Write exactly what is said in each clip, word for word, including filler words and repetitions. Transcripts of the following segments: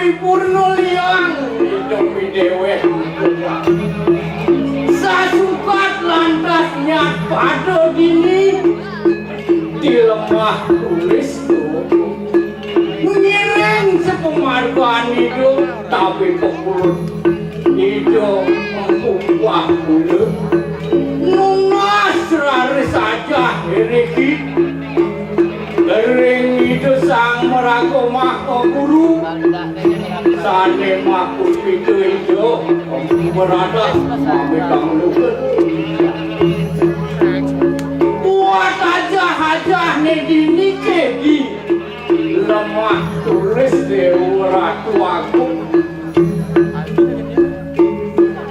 Purna liang idup déwék. Sasukat lantas nyat pada dini di lemah tulis tu. Ngiring sapamargan idup tapi pepurut idup mengkumpah kula. Nunas raris ajah iriki. Ring Ida Sang Maraga Maha Guru, sané mapuspita Ida, beradah mamitang luhur. Buat ajah-ajahné dini ké di lemah tulis Déwa Ratu Agung.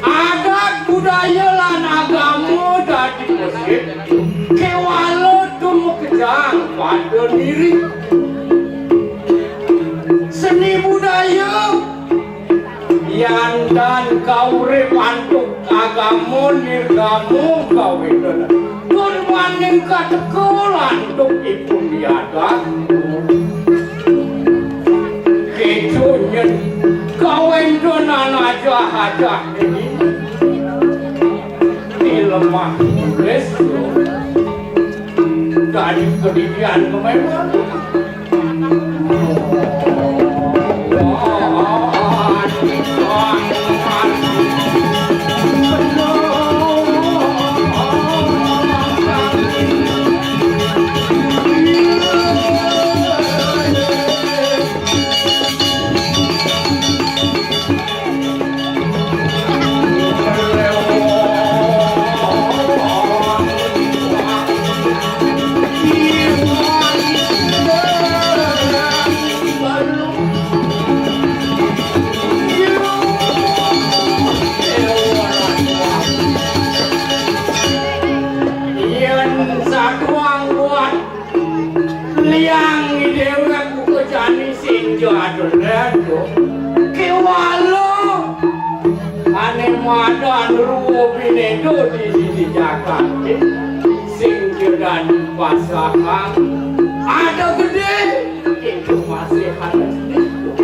Adat budaya lan agama dadi mesthi, kéwala tumakejang pada diri. Seni budaya yan dan kaurip antuk agama nirgama kawitan. Tur maning kateka lantuk ipun diadat. Kéto nyén kawéntenan ajah-ajah dini di lemah tulis. Dadi kadidian kemewahan. Yén satuang buat liang déwék buka jani sing ja adoléd, kéwala ané madan ruwa binéda di, di, di jagaté, sing ja dadi pasahan. Ada gedé, itu masih ada sedikit.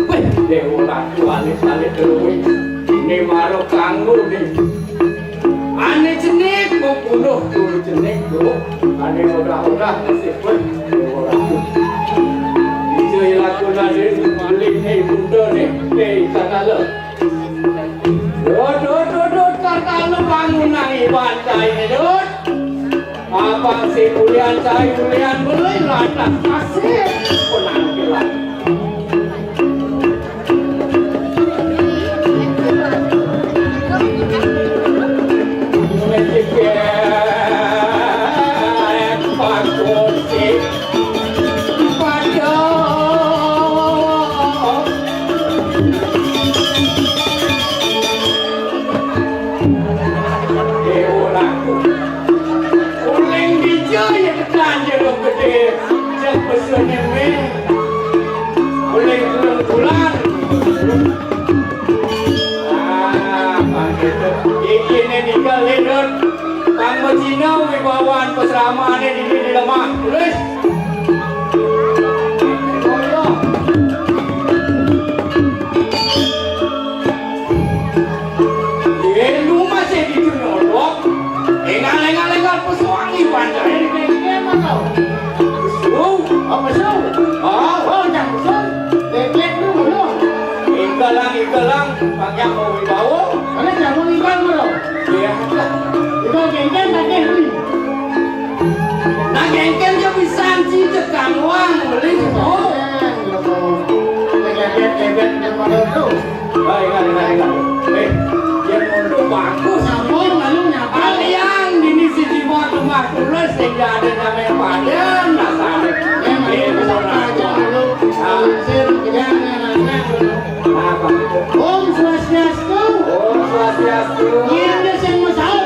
Wéh, Déwa Ratu alit-alit luwih. Ini mara kanggo nih. Ané cenik, membunuh dulu cenik, tuh. Ané udah-udah, masih pun. Déwa Ratu. Bisa ilaku nadé, beli nih, bunda nih. Nih, ikan alam. Dot, dot, dot, dot, Kartano bangun nang iban cai né, dot. Abang si Ulian cai Ulian beli lantas kasih penampilan. Ngejek pakusi. Uling dija ya tekan jeruk gedé, jeng pesuné mé. Uling bulan-bulan. Ah, begitu. Ikiné tinggal hidup. Kang Cina wibawan pesramané di, di lemah. Tulis. Yén lu masih gitu nyolok, engal-engal-engal pesuang di pantai. Pesu? Apa pesu? Ah, oh, yang pesu. Teklek lu, lu. Ikalang, ikalang, panjang mau wibawa. Mana jamu ikan, bro? Iya. Ikan gengkeng, kakek, beli. Nah, gengkeng dia bisa anci cekang wang, beli. Oh. Baik, baik, baik, baik. Eh, yang untuk bagus. Nyambung, lalu nyambung. Kalian ini si jiwa rumah terus sehingga ada namanya padan, dasar. Memang ini peserta aja dulu. Sir, jangan anak-anak dulu. Apa itu? Om Swastiastu. Om Swastiastu. Iya, ada yang mau sahur.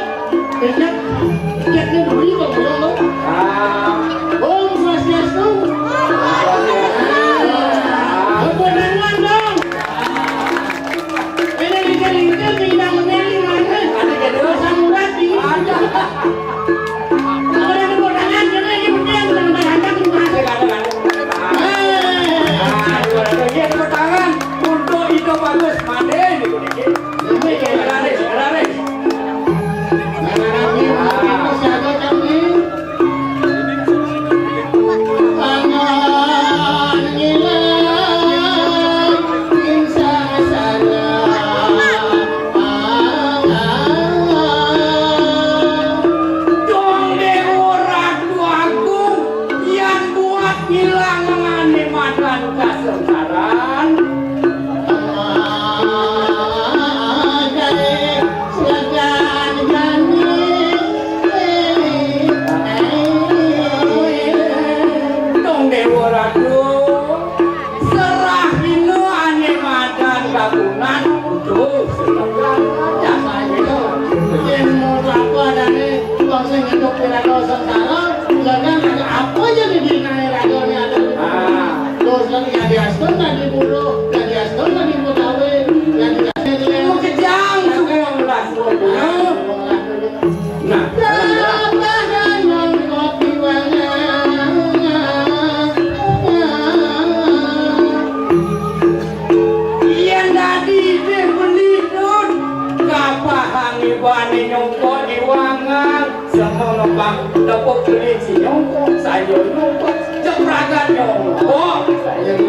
Kejap, kejap, dia beri kok, belum, belum. Ah. Om Swastiastu. Om Swastiastu. Ah. Apa namanya, dong? Ini lincir-lincir, pindah meneliti, mana? Ada kedua. Asam urat, ini. Ada. Kalau ada tepuk tangan, karena ini penting, jangan terhantam, Mas. Ada, ada, ada. Eh. Ah, ada, ada. Iya, tepuk tangan. Pun Bagus, mandi niku niki. Niki, leres, leres. Nah, niki, niki, siapa kami? Pangan ngilang ing sangsara. Dong Dewa Ratu Agung, yan buat ngilangané madan kasengsaran. Dong Dewa Ratu, serahina ané madan kagunan, utuh setekan. Yén mau apa adané wong sing ngenduk piraga sengsara, sedangkan ada apa aja di dinaé ragané ada. Ah. Terus kan ya diastun tadi buruh, ya diastun tadi Betawi, ya diastun. Kejang semua belas. Nah, yén dadi idih beli, Dun, kapahang ibané nyongkok di wangang. Semengembang tepuk kelinci nyongkok, sayur nyongkok, jepragan nyongkok. Sayur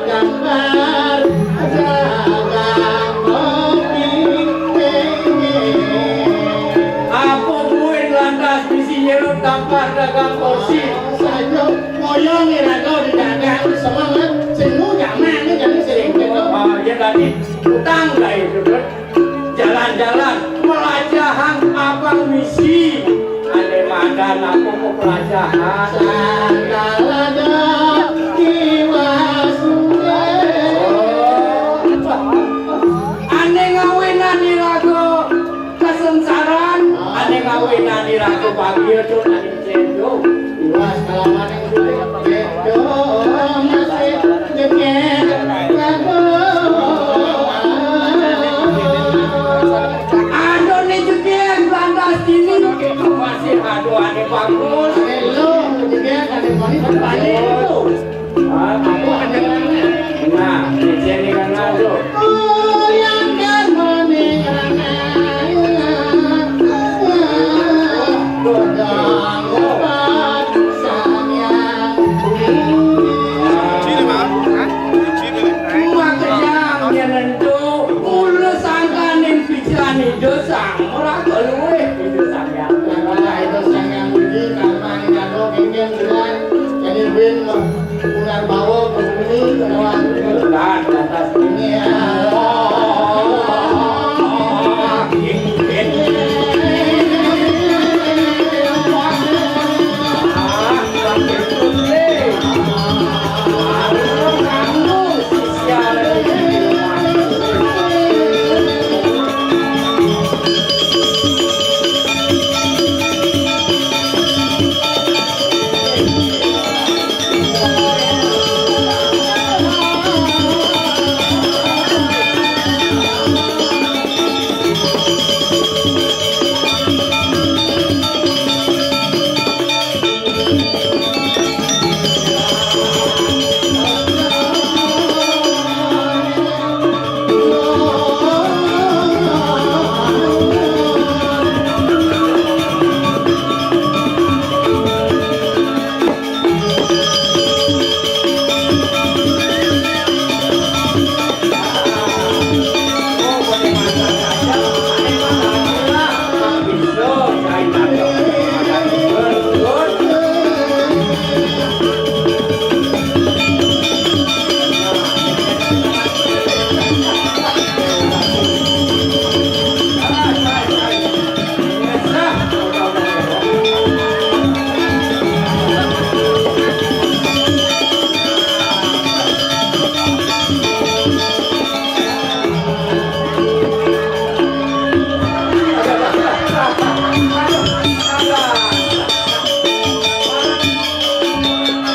gambar, dagang kopi. Apa buin lantas bisi nyerut tampah dagang kopi? Sayur moyong iraga di dagang semangat, sing nu jaman ni jadi sering. Ah, ya tadi utang dah itu, Dun. Jalan-jalan melajahang abang misi. Ané madan apa kok pelajahan? Sandal ada kiwas. Ané ngawinang iraga kasengsaran, ané ngawinang iraga bagia, Dun, ané cendol. Iwas kalaman yang sulit, beda masih jegég lagu. Aduh, ni jegég lantas kini, masih aduh, ané bagus. Ané lu, jegég, ané mani, berbalik lu. Nah, di sini kan masuk. Uyan kan mani, Makejang nyenentu, mula sangkaning pican Ida Sang Maraga luwih Ida Sang Hyang. Nah, Ida Sang Hyang Widhi, karmane jago kengken bulan, jani buin Punarbawa, Puruni, Punarbawa. Nah, lantas ini ya.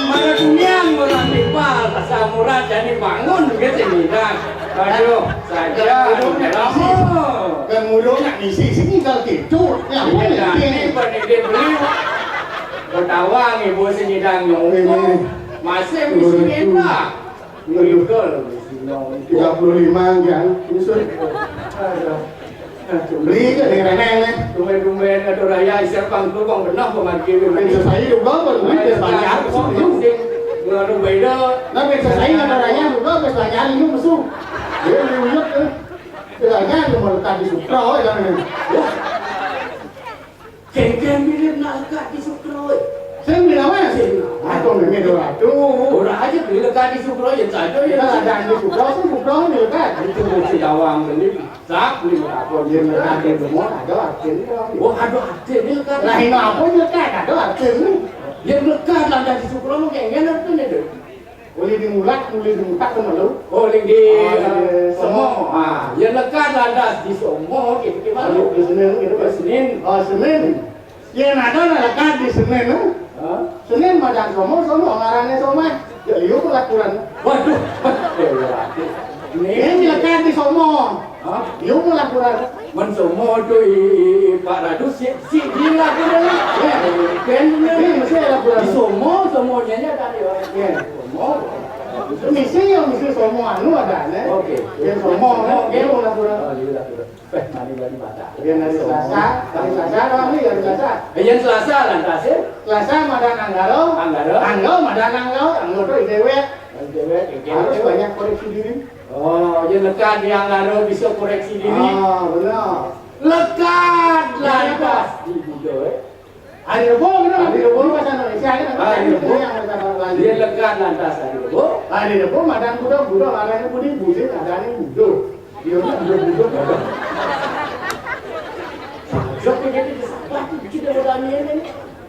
Mana dunia orang timpal, asal murah jadi bangun, gitu, tidak. Aduh, saja. Kan ngulung nak misi sini kalau tidur. Ya, ini beli. Betawang ibu sini dan nyongkok. Masih misi kita. Ngulung. Tiga puluh lima kan, nyusul. Aduh. Beli ke nih, reneng nih. Tumben-tumben ada raya, isap pang, pang benar, pang lagi. Main sesai juga, pang duit, ya, banyak, suruh. Nggak ada beda. Nah, main sesai nggak ada raya juga, pas banyak, ini musuh. Dia beli uyut tuh. Bilangnya lu mau lekat di Sukro, ya, nih. Kengkeng mirip nak lekat di Sukro. Sing bilang mana sih? Aku memang dua ratus. Orang aja beli lekat di Sukro, ya, saja, ya. Kalau ada di Sukro, sih Sukro nih lekat. Itu mau si Dawang beli. Sak beli apa? Dia lekat di rumah, ada artinya. Oh, ada artinya lekat. Nah, ini apa lekat? Ada artinya. Dia lekat lah dari Sukro, mau kayak gimana tuh, nih, tuh? Uli di Mulak, uli di Mulak tu malu. Oh, uli di, oh, di, eh, Somo. Somo. Ah, ya lekat lantas di Somo, gitu, gimana? Malu di Senin, gitu, kan? Senin. Oh, Senin. Ya, ada nak lekat di Senin, eh? Hah? Senin madan Somo, Somo, ngarannya Somo. Ya, iya, pelakuran. Waduh, waduh. Ini lekat di Somo. Hah? Iya, pelakuran. Men Somo tu i, i, i Pak Radu, si, si, dia lakukan. Ya, ben, ben, mesti lakukan. Di Somo, Somonya nya tadi, oh. Ya. Somo. Misi yang misi Somo anu ada, ne? Oke. Yang Somo, ne? Dia mau lakukan. Oh, dia lakukan. Eh, mari balik baca. Dia hari Selasa, hari Selasa, apa nih hari Selasa? Eh, yang Selasa, lantas, ya? Selasa, madan Anggaro. Anggaro. Anggo, madan Anggo. Anggo tu I D W. I D W, I D W. Harus banyak koreksi diri. Oh, ya lekat di Anggaro bisa koreksi diri. Ah, benar. Lekat lantas di Budo, eh. Hari Rebo, benar. Hari Rebo, bahasa Indonesia, kan? Hari Rebo. Yang mereka baru lagi. Dia lekat lantas hari Rebo. Hari Rebo, madan Budo, Budo, madan Budi, Budi, madan Budo. Dia punya Budo, Budo. Jok, dia jadi sahabat, kita berani ini.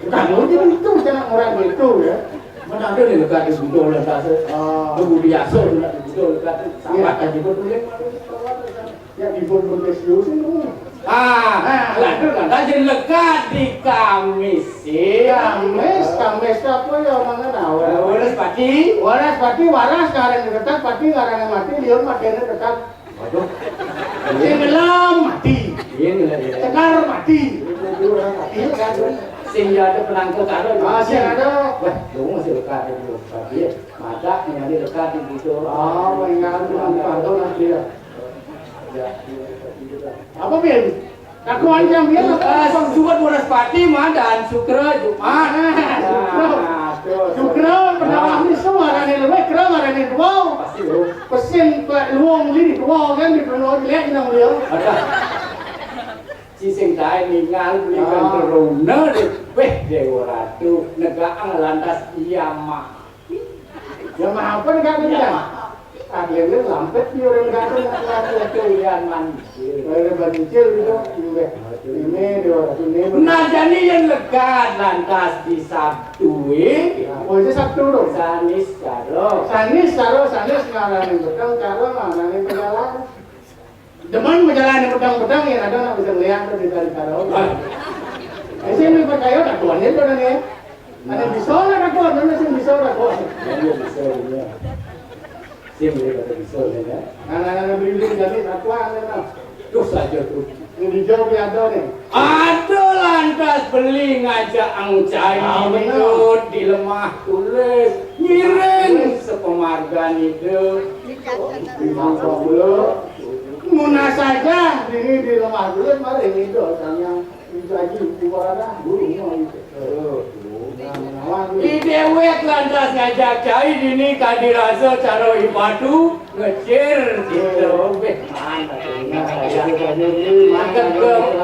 Bukan, dia itu, jangan orang itu, ya. Mana ada ni lekat di Budo, lantas, eh. Ah. Budo biasa, nak di Budo lekat, sahabat, ya. Tadi betul, ya. Ya, di Bogor Besio sih, lu. Ah, nah, lanjut, lanjut. Tajin lekat di Kamis, ya. Kamis, Kamis apa ya, mana tahu? Nah, Waraspati. Waraspati, waras, ngaran tetap, pati, ngaran mati, liur, mati, tetap. Waduh. Sing ngelam, mati. Iya, ngelam, iya. Cekar, mati. Iya, kan? Sing ya ada penangkut, ada. Ah, sing ada. Wah, lu masih lekat di Waraspati, ya. Mata, yang ada lekat di Budo. Oh, mengingat, mengingat, nanti ya. Apa, Bin? Kakuan jam, Bin, apa? Eh, Suwet Waraspati, madan Sukra, Jumat. Ah, Sukra. Nah, tuh. Sukra, penawar ni semua, ada ni lebih, kera, ada ni dua. Pasti, bro. Pesin, Pak Luong ni, dua kan, di Pernod, lihat ni, beliau. Ada. Si sing tae ningal beli kan teruna deh. Weh, Dewa Ratu, negak lantas iya mah. Ya, maaf, kan, kan, ya, kan? Akhirnya lampet dia orang kata nak laki-laki ulian mancil. Orang mancil gitu, juga. Ini dia orang ini. Nah, jadi yang lekat lantas di Sabtu, eh? Ya, oh, itu Sabtu tuh. Sanis karo. Sanis karo, Sanis ngarani betul, karo ngarani berjalan. Demen berjalan yang pedang-pedang, ya, ada nak bisa melihat tuh di tali karo. Ah. Eh, saya ni percaya tak tuan dia tuh, ya. Ada bisa lah, tak tuan, mana sih bisa, tak tuan. Ya, ya, bisa, ya. Sing dia kata bisa, ya. Nah, nah, nah, beli-beli jadi tak tuan, ya, nah. Terus saja tuh. Ini dijawab ya ada nih. Ada lantas beli ngajak ang cai. Ah, benar. Hidup di lemah tulis. Ngiring sepemarga hidup. Di bangsa pula. Muna saja, ini di lemah tulis, mari hidup, tanya. Itu aja, itu barang, burung, mau itu. Tuh, tuh. Nah, menawan. I dewek lantas ngajak cai dini kadi rasa cara ipatu ngecir gitu. Beh, mana tuh? Nah, saya tanya dulu, mana ke,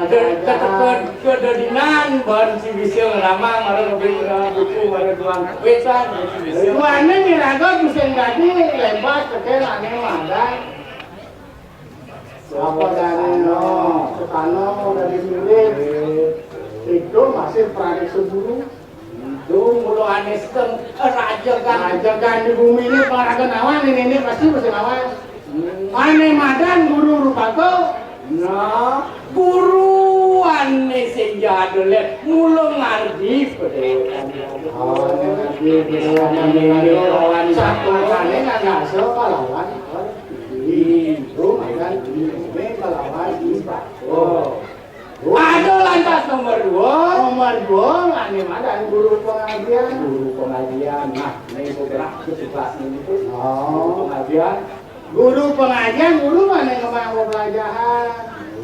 ke, ke, ke, ke dodinan, ban si bisa ngelamang, mara lebih ke buku, mara tuan wetan, si bisa. Tuannya nyeraga pusing tadi, lebat, sekel, aneh, magang. Apa dana? Setano dari murid. Itu masih pranik seburu. Itu mulu anis teng raja kan. Raja kan di bumi ini para kenawan ini, ini pasti masih nawan. Ane madan guru rupato. Nah, guru ane sing jadule mulu ngardi pedewetan. Oh, ngardi pedewetan. Satu ane nggak ngasuh pahlawan. Itu madan ini pahlawan di Batu. Ada lantas nomor dua. Nomor dua, ane madan guru pengajian. Guru pengajian. Nah, ini beberapa tugas ini tuh. Oh. Guru pengajian. Guru pangajian, guru mah anu ngembang pelajaran.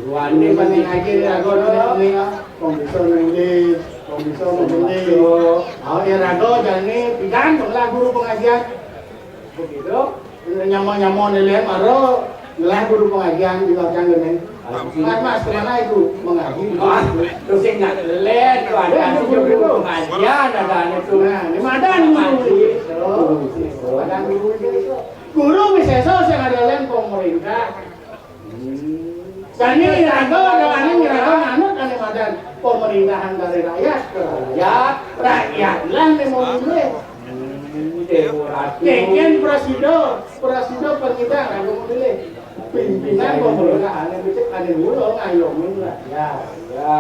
Guru anu mah anu ngaji di raga nih, nih, ah. Kong bisa nulis, kong bisa nulis. Oh, ya raga jani pidan lah guru pangajian. Begitu. Nyamon-nyamon di lain maro, ngelah guru pangajian di belakang gini. Mas, mas, kemana itu? Mengaji. Ah, terus yang nggak kelen, tuh ada guru pengajian, ada anu tuh. Nah, ini madan guru. Madan guru itu. Guru miséso sing ada lain pemerintah. Jani iraga, ada anu iraga nganut anu madan pemerintahan dari rakyat ke rakyat, rakyat lah anu memilih. Déwa Ratu. Kéngkén prasida, prasida pernida anu memilih. Pimpinan pemerintahan anu becik anu ulo ngayomin rakyat. Ya,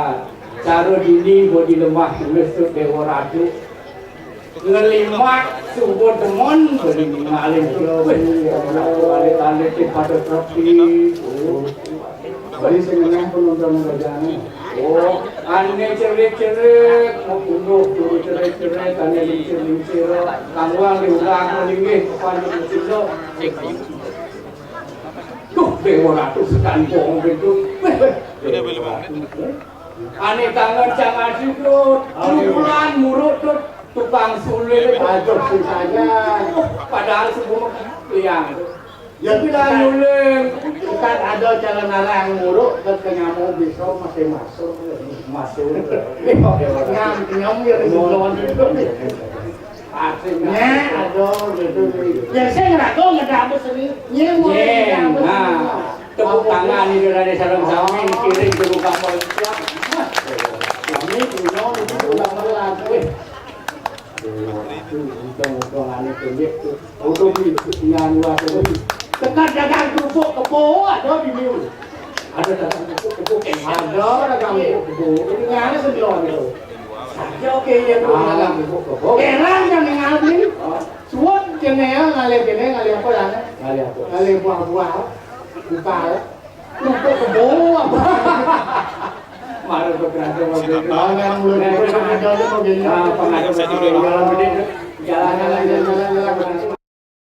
cara dini bodi lemah tulus tuh Déwa Ratu. Ngelimak subuh demen beli ngalih. Wih, alit-alit pada tepi. Oh. Beli sing ngenah penonton kerjaan. Oh, ane cerik-cerik, mau bunuh dulu cerik-cerik, ane lincir-lincir. Kangwang diulang linggih, panik lincir. Duh, Déwa Ratu sekan bohong gitu. Wih, wih. Udah beli mau. Ane tangan jangan sudut, bulan muruk tuh tukang sulit. Aduh, susahnya. Padahal semua liang. Ya, kita nyuling. Kan ada jalan arang muruk, dan kenyamo bisa masih masuk. Masuk. Nyam, nyam ya, lawan. Asik. Nya, aduh, gitu. Ya, saya ngerasa ngedampus ini. Nya, mau ngedampus ini. Nah, tepuk tangan ini dari sareng sami kiring ke Kampung Siap. Kami punya itu udah melat. Wih. Itu udah ngomong aneh pendek tuh. Udah di nyan wae. Tekan dagang kerupuk kebo ada di Miul. Ada dagang kerupuk kebo kayak ada dagang kerupuk kebo. Ini ngene sendiri gitu. Saja oke ya tuh dagang kerupuk kebo. Heran kan ningali. Suwun kene ya, ngalih kene, ngalih apa ya? Ngalih apa? Ngalih buah-buah. Buka. Lupa ke bawah. Malah bergerak sama gue. Jangan mulai. Nah, pengajian masih jalan gede. Jalan, jalan, jalan, jalan, jalan.